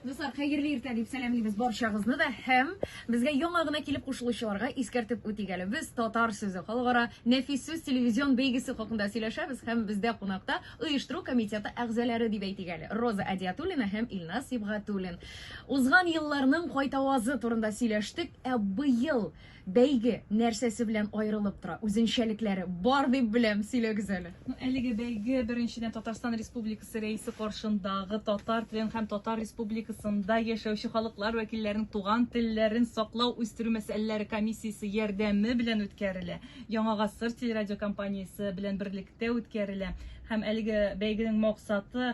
Дуслар, хәерле иртә дип сәламлибез барчагызны да һәм безгә яңа гына килеп кушылучыларга искәртеп үтик әле. Без Татар сүзе халыкара нәфис сүз телевизион бәйгесе хакында сөйләшәбез һәм бездә кунакта оештыру комитеты әгъзалары дип әйтик әле. Роза Әдиатуллина һәм Илназ Сибгатуллин. Узган елларның кайтавазы турында сөйләштек, ә быел Бәйге нәрсәсе белән аерылып тора? Үзенчәлекләре бар дип беләм, сөйләгез әле. Ну, әлеге бәйге беренчедән Татарстан Республикасы Рәисе каршындагы татар телен һәм Татар Республикасында яшәүче халыклар вәкилләренең туган телләрен саклау, үстерү мәсьәләләре комиссиясе ярдәме белән үткәрелә. Яңа гасыр телерадиокомпаниясе белән берлектә үткәрелә. Һәм әлеге бәйгенең максаты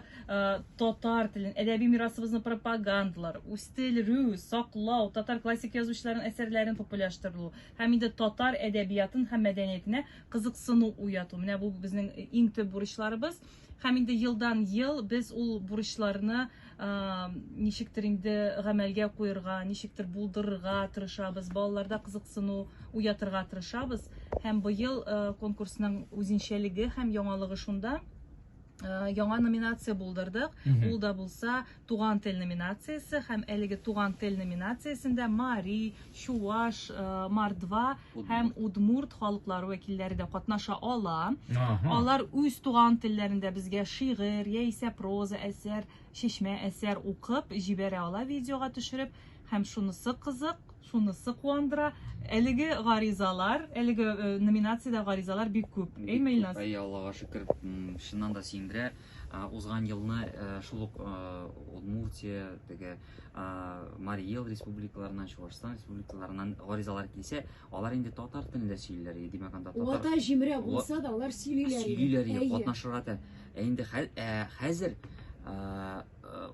татар телен, әдәби мирасыбызны пропагандалар, үстерү, саклау, татар классик язучыларының әсәрләрен популяштырылу һәм инде татар әдәбиятын һәм мәдәниятенә кызыксыну уяту. Менә бу безнең иң төп бурычларыбыз. Һәм инде елдан ел без ул бурычларны ничектер инде гамәлгә куерга, ничектер булдырырга тырышабыз, балаларда кызыксыну уятырга тырышабыз. Һәм быел конкурсның үзенчәлеге һәм яңалыгы шунда, яңа номинация булдырдык. Ул да булса Туган тел номинациясе һәм әлеге Туган тел номинациясендә мари, чуваш, мордва һәм удмурт халыклары вәкилләре дә катнаша ала. Алар үз туган телләрендә безгә шигырь яисә проза әсәр, чишмә әсәр укып җибәрә ала видеога төшереп. Һәм шунысы кызык, Шунысы куандыра, әлеге гаризалар, әлеге э, номинациядә гаризалар бик күп. Әйме, Илназ? Әйе, Аллага шөкер, чыннан да сөендерә. Узган елны э, шул ук э, Удмуртия, теге Марий Эл республикаларыннан, Чувашстан республикаларыннан гаризалар килсә, алар инде татар телендә сөйлиләр иде. Димәк, анда татар Вата җимерә булса да, алар сөйлиләр иде. Сөйлиләр иде, катнашырга да. Ә инде хәзер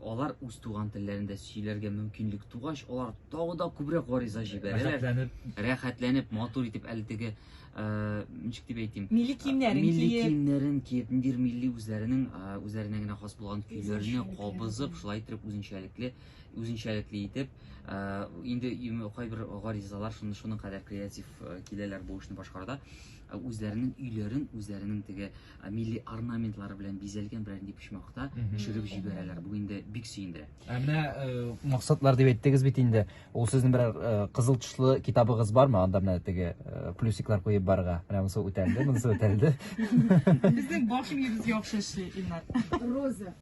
алар үз туган телләрендә сөйләргә мөмкинлек тугач, алар тагы да күбрәк гариза җибәрәләр. Рәхәтләнеп. Рәхәтләнеп, матур итеп әле теге, ничек дип әйтим? Милли киемнәрен киеп. Милли киемнәрен киеп, ниндидер милли үзләренең, үзләренә генә хас булган көйләрне кабызып, шулай итеп үзенчәлекле, үзенчәлекле итеп, инде кайбер гаризалар шуны шуның кадәр креатив киләләр бу эшне башкаруда, үзләренең өйләрен, үзләренең теге милли орнаментлары белән бизәлгән берәр нинди почмакта төшереп җибәрәләр. Бу инде бик сөендерә. Ә менә э, максатлар дип әйттегез бит инде. Ул сезнең берәр э, кызыл тышлы китабыгыз бармы? Анда менә теге э, плюсиклар куеп барырга. Менә монысы үтәлде, монысы үтәлде. Безнең баш миебез яхшы эшли, Илнар. Роза.